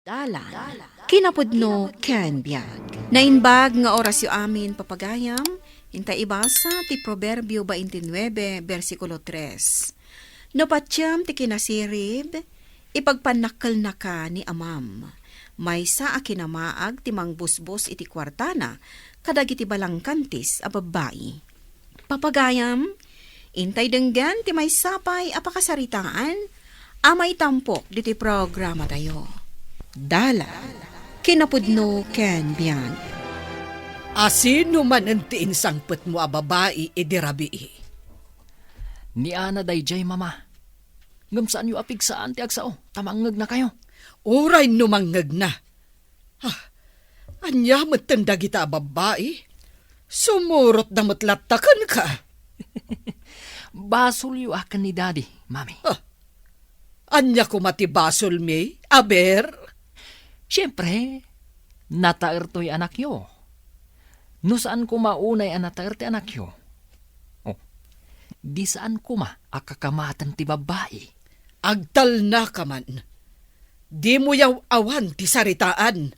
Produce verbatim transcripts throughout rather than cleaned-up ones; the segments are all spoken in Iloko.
Dalan, kinapudno ken biag. Naimbag nga orasyo amin, papagayam, inta ibasa ti Proverbio twenty-nine, bersikulo tres. No patiem ti kinasirib, ipagpannakkelnaka ni amam. Maysa a kinamaag ti mangbusbos iti kuartana kadagiti balangkantis a babbai. Papagayam, intay denggen ti maysa pay a pakasaritaan a maitampok ditoy programatayo. Dalan, kinapudno ken biag. Asino manen ti insangpetmo a babai idi rabii? Ni Ana daydiay, Mama. Ngem saanyo a pigsaan ti agsao, ta mangngegnakayo. Uray no mangnegna. Ah, ania metten dagita a babbai? Sumurotda met latta kenka. Basolyo a ken ni Daddy, Mami. Ah, ania koma ti basolmi, aber? Siempre, nataertoy anakyo. No saan koma unay a nataer ti anakyo, oh, di saan koma a kakamaten ti babbai. Agtalnaka man. Dimo yaw-awan ti saritaan.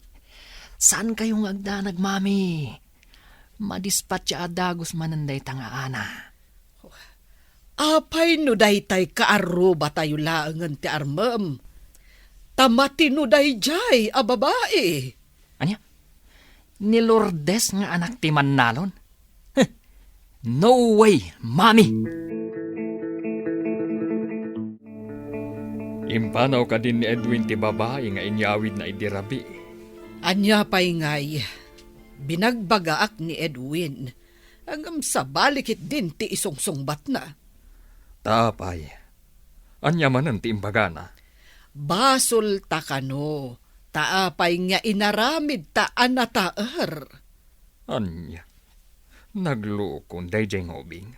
Saankayo nga agdanag, Mami. Madispatsa a dagus manen dayta nga Ana. Apay no daytay kaarrubatayo laengen ti armem? Ta matino daydiay a babai. Ania? Ni Lourdes nga anak ti mannalon? Heh, no way, Mami! Impanaw kadin ni Edwin ti babai nga inyawidna idi rabii? Ania pay ngay, binagbagaak ni Edwin, ngem sabali ketdin ti isungsungbatna. Ta apay, ania manen ti imbagana? Basolta kano, ta apay nga inaramidta a nataer? Ania? Naglukon daydiay nga ubing.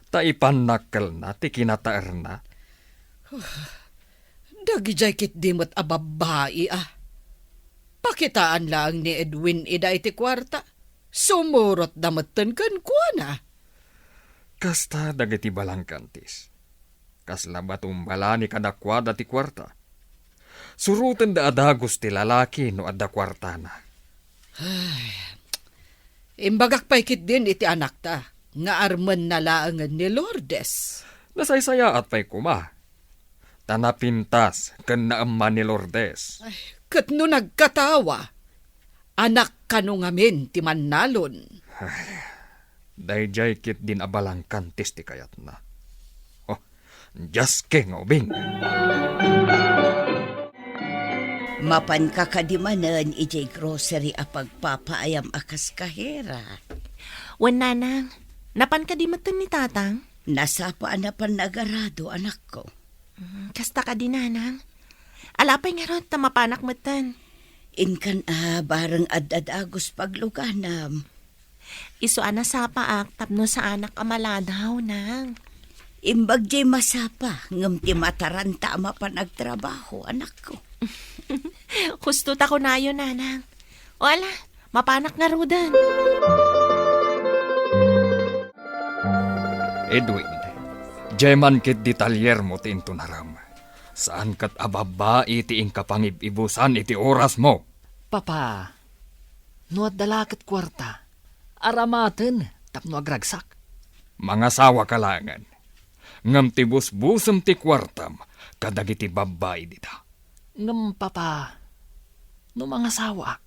Ta ipannakkelna ti kinataerna. Dagidiay ketdi met a babbai a. Pakitaan laeng ni Edwin ida iti kuarta. Sumurotda metten kenkuana. Kasta dagiti balangkantis. Kasla batumbalani kadakuada ti kuarta. Surotenda a dagus ti lalaki no adda kuartana. Ay, imbagak pay ketdin iti anakta nga armenna laengen ni Lourdes. Nasaysayaat pay koma. Ta napintas ken naemma ni Lourdes. Ay, ket no nagkatawa, anak kano ngamin ti mannalon? Ay, daydiay ketdin a balangkantis ti kayatna. Oh, diaske nga ubing. Mapanka kadi manen idiay grocery a pagpapaayam a kas kahera? Wen, nanang. Napan kadi metten ni tatang? Nasapa a napan agarado, anakko. Mm, kasta kadi, nanang. Ala pay ngarud ta mapanak metten. Inkan a, bareng adda dagus pagluganam. Isu a nasapaak tapno saanak a maladaw, nang. Imbag diay masapa, ngem ti mataranta a mapan agtrabaho, anakko. Husto ta kunayo, nanang. O ala, mapanak ngaruden. Edwin, diay man ketdi taliermo ti intunarem. Saan ket a babbai ti inkapangib-ibusan iti orasmo. Papa, no adda la ket kuarta, aramaten tapno agragsak. Mangasawaka laengen. Ngem ti busbusem ti kuartam kadagiti babbai dita. Ngem, Papa, no mangasawaak,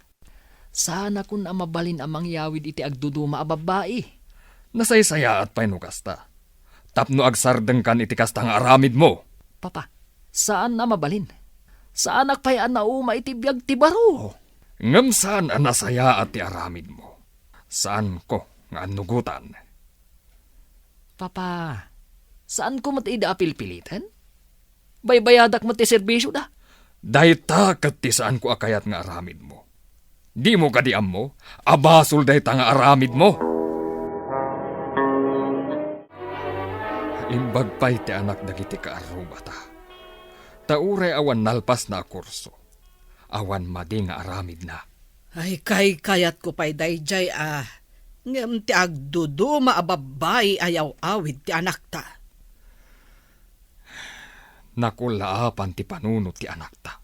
saanakon a mabalin a mangyawid iti agduduma a babbai. Nasaysayaat pay no kasta. Tapno agsardengkan iti kasta nga aramidmo. Papa, saan a mabalin. Saanak pay a nauma iti biag ti baro. Ngem saan a nasayaat ti aramidmo. Saanko nga annugotan. Papa, saanko met ida a pilpiliten? Baybayadak met ti serbisioda. Dayta ket ti saanko a kayat nga aramidmo. Dimo kadi ammo a basol dayta nga aramidmo? Imbag pay ti anak dagiti kaarrubata. Ta uray awan nalpasna a kurso, awan madi nga aramidna. Ay, kaykayatko pay daydiay a, ngem ti agduduma a babbai a yaw-awid ti anakta. Nakullaapan ti panunot ti anakta.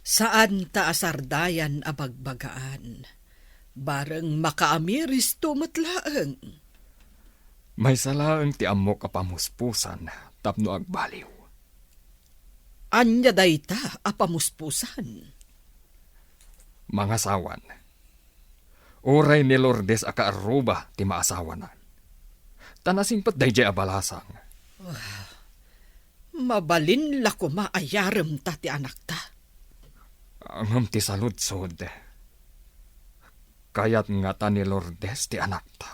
Saan ta a sardayan a bagbagaan. Bareng makaamiristo met laeng. Maysa laeng ti ammok a pamuspusan tapno agbaliw. Ania dayta a pamuspusan? Mangasawan. Uray ni Lourdes a kaarruba ti maasawana. Ta nasingpet daydiay a balasang. Mabalin la koma a yaremta ti anakta. Ngem ti saludsod, kayat ngata ni Lourdes ti anakta?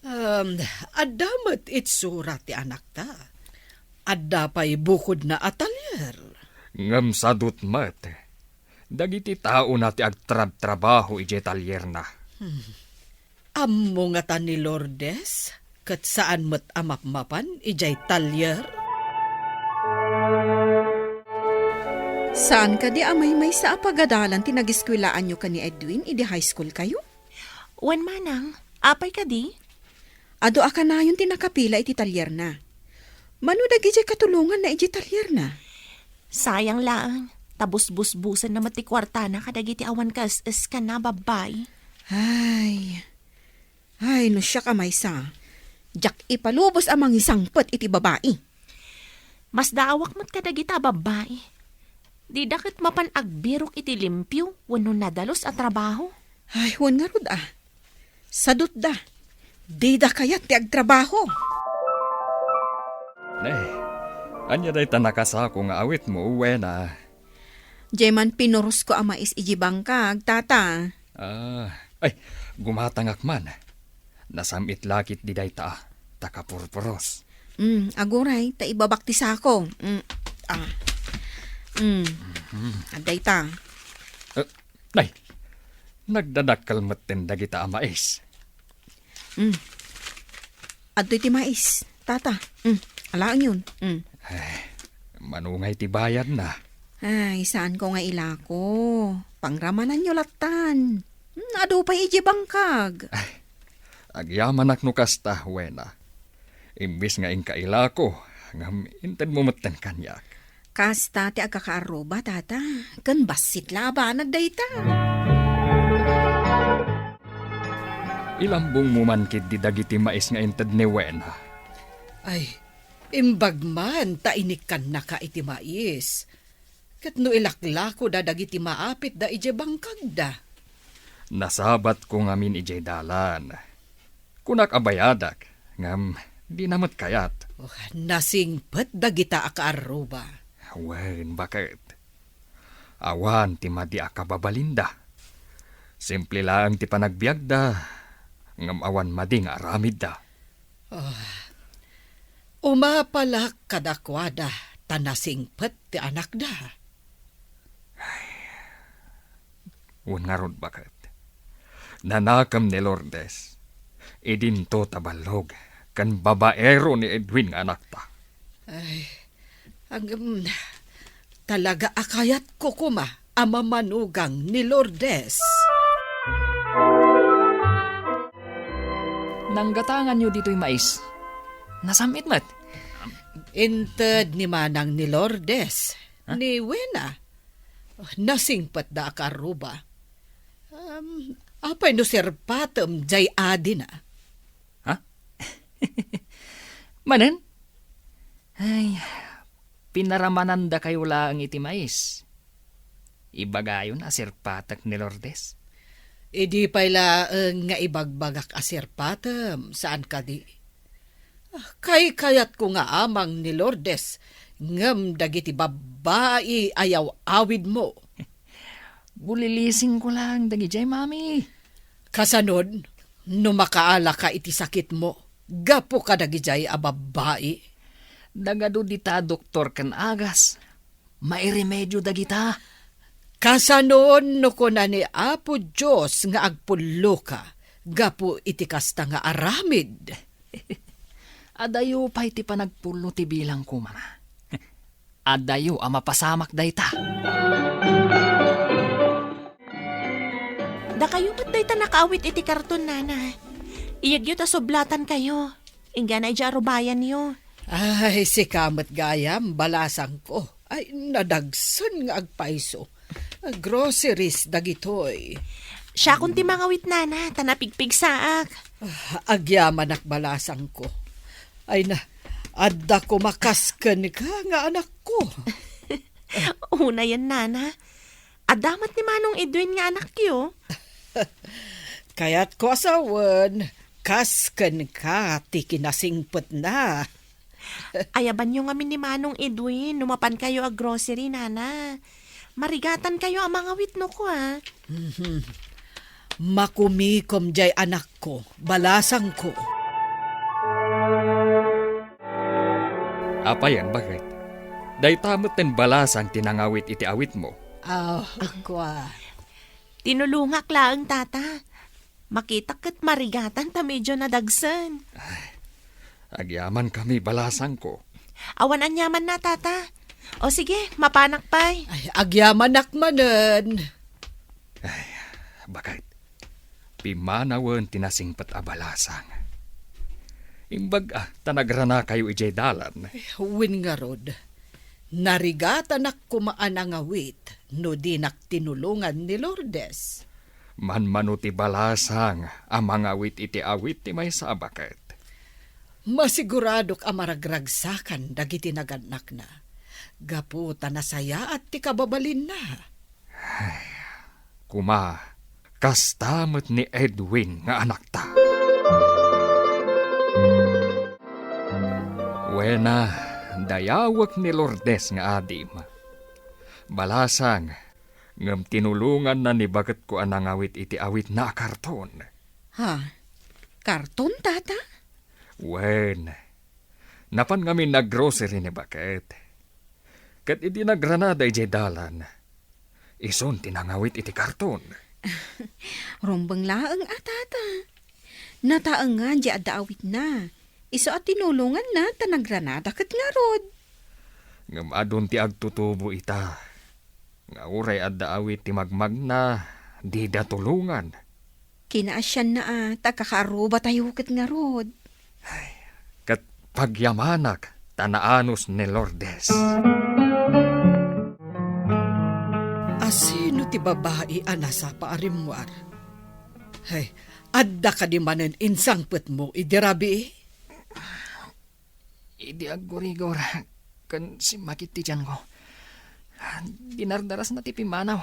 Um, adda met itsura ti anakta. Adda pay bukodna a talyer. Ngem sadut met, dagiti taona ti agtrabtrabaho idiay talyerna. Ammo ngata ni Lourdes, ket saan met a mapmapan idiay talyer? Saan kadi a maymaysa a pagadalan ti nageskuelaanyo ken ni Edwin idi high school kayo? Wen manang, apay kadi? Adu a kanayon ti nakapila iti talyerna. Mano dagidiay katulonganna idiay talyerna? Sayang laeng, ta busbusbusenna met ti kuartana kadagiti awan kaes-eskanna a babbai. Ay. Ay, no siak a maysa, diak ipalubos a mangisangpet iti babai. Masdaawak met kadagita a babbai. Dida ket mapan agbirok iti limpio wenno nadalus a trabaho. Ay, wen ngarud a. Sadutda. Dida kayat ti agtrabaho. Ne, ania dayta nakasako nga awitmo, Wena? Diay man pinurosko a mais idiay bangkag, tata. Ah, ay, gumatangak man. Nasam-it la ketdi dayta, ta kapurpuros. Mm, aguray, ta ibabak ti sako. Mm, ah. Mm. Mhm. Adda ita. Eh, nay, nagdadakkel metten dagita a mais. Mm. Adtoy ti mais, tata. Mm, alaenyon. Mm. Eh, mano ngay ti bayadna? Ay, saanko nga ilako. Pangramananyo lattan. Hmm, adu pay idiay bangkag. Ay, agyamanak no kasta, Wena. Imbis nga inka ilako, ngem intedmo metten kaniak. Kasta ti agkakaarruba, tata. Ken bassit la a banag dayta. Ilambongmo man ketdi dagiti mais nga inted ni Wena. Ay, imbag man ta inikkannaka iti mais. Ket no ilaklakoda dagiti maapitda idiay bangkagda? Nasabatko ngamin idiay dalan. Kunak a bayadak, ngem dina met kayat. Oh, nasingpet dagita a kaarruba. Wen, baket. Awan ti madi a kababalinda. Simple laeng ti panagbiagda, ngem awan madi nga aramidda. Ah, umapalak kadakuada ta nasingpet ti anakda. Ay, wen ngarud, baket. Nanakem ni Lourdes. Idinto ta ballog ken babaero ni Edwin nga anakta. Ay, agem, talaga a kayatko koma a mamanugang ni Lourdes. Nanggatanganyo ditoy mais. Nasam-it met. Inted ni manang ni Lourdes, Ha? ni Wena. Nasingpetda a kaarruba. Um, apay no sirpatem jay adina? Ha? Manen? Ay, pinaramanandakayo laeng iti mais. Ibagayon a sirpatek ni Lourdes. Idi pay laeng nga ibagbagak a sirpatem, saan kadi? Ah, kaykayatko nga amang ni Lourdes, ngem dagiti babbai a yaw-awidmo. Bulilisingko laeng dagidiay, Mami. Kasanon, no makaalaka iti sakitmo, gapu kadagidiay a babbai? Nagadu dita doktor ken agas. Mairemedio dagita. Kasanon no kuna ni Apo Dios nga agpulloka gapu iti kasta nga aramid? Adayo pay ti panagpullo ti bilangko, Mama. Adayo a mapasamak dayta. Dakayo met dayta nakaawit iti karton, Nana. Iyegyo ta sublatankayo. Inggana idiay arubayanyo. Ay, sika met gayam, balasangko. Ay, nadagsen nga agpayso. Groceries dagitoy. Siakon ti mangawit, nana, ta napigpigsaak. Ah, agyamanak, balasangko. Ay na, adda koma kas kenka nga anakko. Unayen, nana. Adda met ni Manong Edwin nga anakyo. Kayatko a sawen, kas kenka ti kinasingpetna. Ayabanyo ngamin ni Manong Edwin no mapankayo a grocery, nana. Marigatankayo a mangawit no kua. Mhm. Makumikom jay anakko, balasangko. Apayen, baket? Dayta metten balasang ti nangawit iti awitmo. Aw, kua. Tinulongak laeng, tata. Makitak ket marigatan ta medio nadagsen. Ay, agyamankami, balasangko. Awan aniamanna, tata. O sige, mapanak pay. Ay, agyamanak manen. Ay, baket, pimmanawen ti nasingpet a balasang. Imbag, ah, ta nagranakayo idiay dalan. Wen ngarud, narigatanak koma a nangawit no dinak tinulongan ni Lourdes. Manmano ti balasang a mangawit iti awit ti maysa a baket. Masiguradok a maragragsakan dagiti nagannakna, gapu ta nasayaat ti kababalinna. Ay, kuma, kasta met ni Edwin nga anakta. Wen, dayawek ni Lourdes nga adim. Balasang, ngem tinulonganna ni baketko a nangawit iti awitna a karton. Ha? Karton, tata? Wen, napan ngamin naggrocery ni baket. Ket idi nagranada idiay dalan, isun ti nangawit iti karton. Rumbeng laeng a, tata. Nataengan di adda awitna. Isu a tinulonganna ta nagranada ket ngarud. Ngem adun ti agtutubo ita, nga uray adda awit ti magmagna, dida tulongan. Kinaasianna a ta kakaarrubatayo ket ngarud. Ay, ket pagyamanak ta naanus ni Lourdes. Asino ti babai a nasapa a rimmuar? Ay, adda kadi manen insangpetmo idi rabii? Idi aggurigor ken simmakit ti tianko, dinardarasna ti pimmanaw.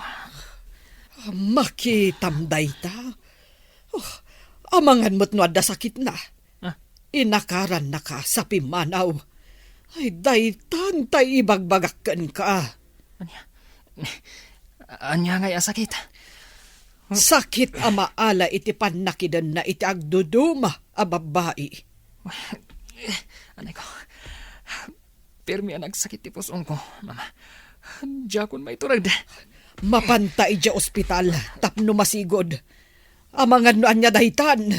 Makitam dayta? Oh, amangan met no adda sakitna. Ah? Inakarannaka sa pimmanaw. Ay, daytan tay ibagbagak kenka. Ania? Ania ngay a sakit? Sakit a maala iti pannakidenna iti agduduma a babbai. Anay ko. Permi a nagsakit ti pusongko, Mama. Diakon maitured. Mapanta idiay ospital tapno masigud. Amangan no ania daytan.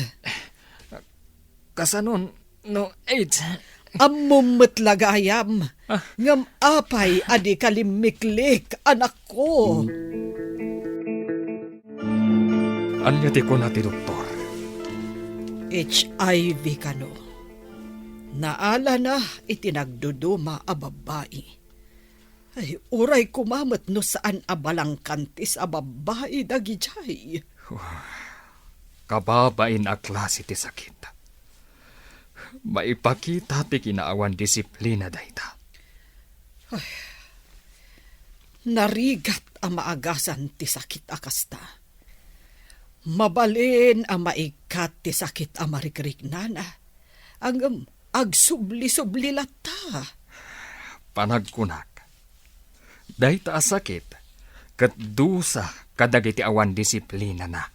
Kasanon no AIDS? Ammom met la gayam. Ah. Ngem apay a di ka limmiklik, anakko? Ania ti kuna ti doktor? H I V kano. Naalana iti nagduduma a babbai. Ay, uray koma met no saan a balangkantis a babbai dagidiay. Kababain a klase ti sakit. Maipakita ti kinaawan disiplina dayta. Ay, narigat a maagasan ti sakit a kasta. Mabalin a maikkat ti sakit a marikriknana, ngem agsubli-subli latta. Panagkunak, dayta a sakit ket dusa kadagiti awan disiplinana.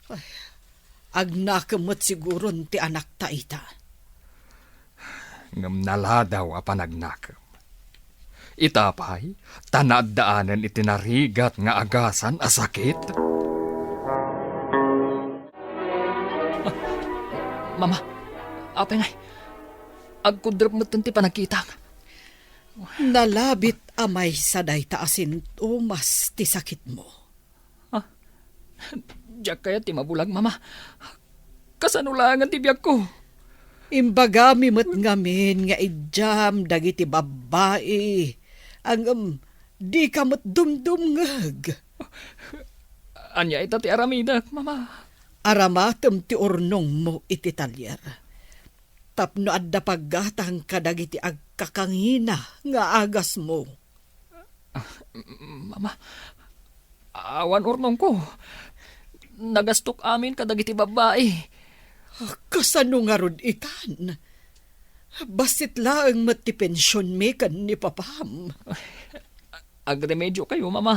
Ay, agnakem met siguron ti anakta ita. Ngem naladaw a panagnakem. Ita pay, ta naaddaanen iti narigat nga agasan a sakit. Ah, Mama, apay ngay, agkudrep metten ti panagkitam. Nalabit a maysa dayta a sintomas ti sakitmo. Ah, diak kayat ti mabulag, Mama. Kasano laengen ti biagko? Imbagami met ngamin nga idiam dagiti babbai a ngem Dika met dumdumngeg. Ania ita ti aramidek, Mama? Aramatem ti urnongmo iti talyer. Tapno adda paggatang kadagiti agkakangina nga agasmo. Ah, Mama, awan urnongko. Nagastok amin kadagiti babbai. Kasano ngarud itan? Bassit laeng met ti pensionmi ken ni papam. Agremediokayo, Mama.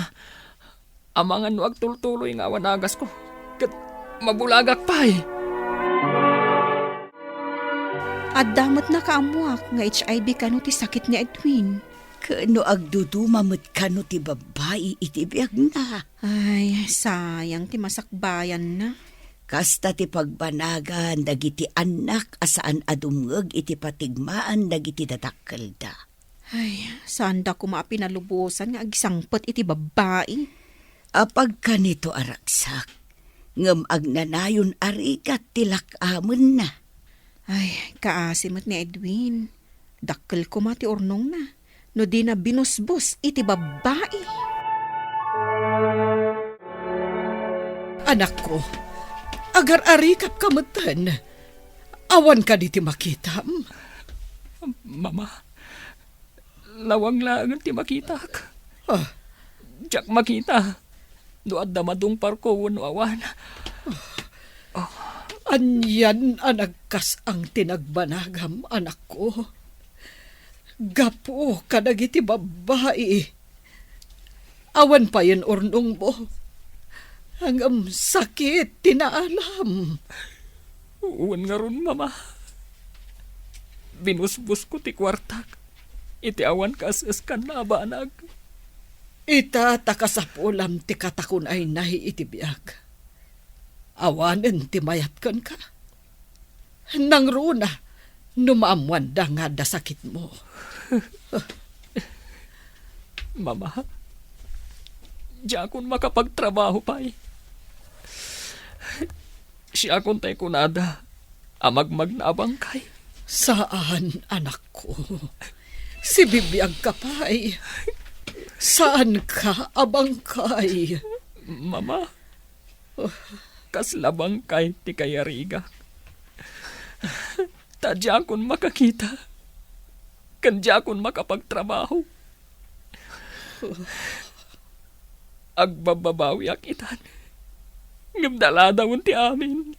Amangan no agtultuloy nga awan agasko, ket mabulagak pay. Adda met nakaammoak nga H I V kano ti sakit ni Edwin. Ken no agduduma met kano ti babbai iti biagna? Ay, sayang ti masakbayanna. Kasta ti pagbanagan dagiti annak a saan a dumngeg iti patigmaan dagiti dadakkelda. Ay, saanda koma a pinalubosan nga agisangpet iti babbai. Apagkanito a ragsak, ngem agnanayon a rigat ti lak-amenna. Ay, kaasi met ni Edwin. Dakkel koma ti urnongna no dina binusbos iti babbai. Anakko, agar-arikapka metten. Awan kadi ti makitam? Mama, lawang laengen ti makitak. Ah. Diak makita no adda madungparko wenno awan. Anian a nagkas-ang ti nagbanagam, anakko. Gapu kadagiti babbai. Awan payen urnongmo. Ngem sakit ti naalam. Wen ngarud, Mama. Binusbosko ti kuartak iti awan kaes-eskanna a banag. Ita ta kasapulam ti katakunaynay iti biag. Awanen ti mayat kenka. Nangruna no maammoanda nga adda sakitmo. Mama, diakon makapagtrabaho pay. Siakon tay kunada a magmagna a bangkay. Saan, anakko. Sibibiagka pay. Saanka a bangkay. Mama, kasla bangkay ti kayarigak. Ta diakon makakita, ken diakon makapagtrabaho. Agbabbabawiak itan, ngem daladawen ti amin.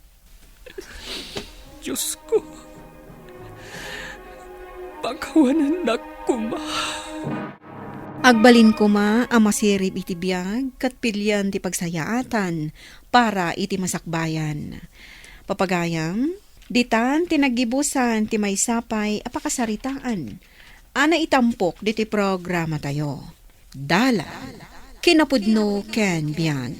Diosko, pakawanennak koma. Agbalin koma a masirib iti biag ket pilian ti pagsayaatan para iti masakbayan. Papagayam, ditan ti naggibusan ti maysa pay a pakasaritaan a naitampok ditoy programatayo. Dalan, kinapudno ken biag.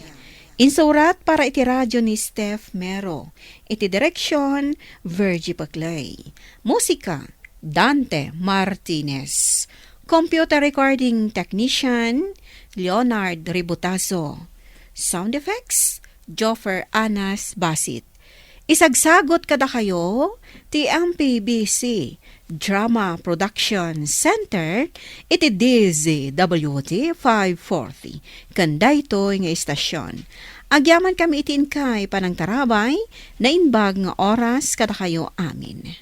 Insurat para iti radio ni Steph Mero. Iti direksyon, Virgie Paclay. Musika, Dante Martinez. Computer recording technician, Leonard Ributazo. Sound effects, Joffer Anas Basit. Isagsagot kadakayo ti M P B C Drama Production Center iti D Z W T five forty ken daytoy nga istasyon. Agyamankami iti inkay panangtarabay, naimbag nga oras kadakayo amin.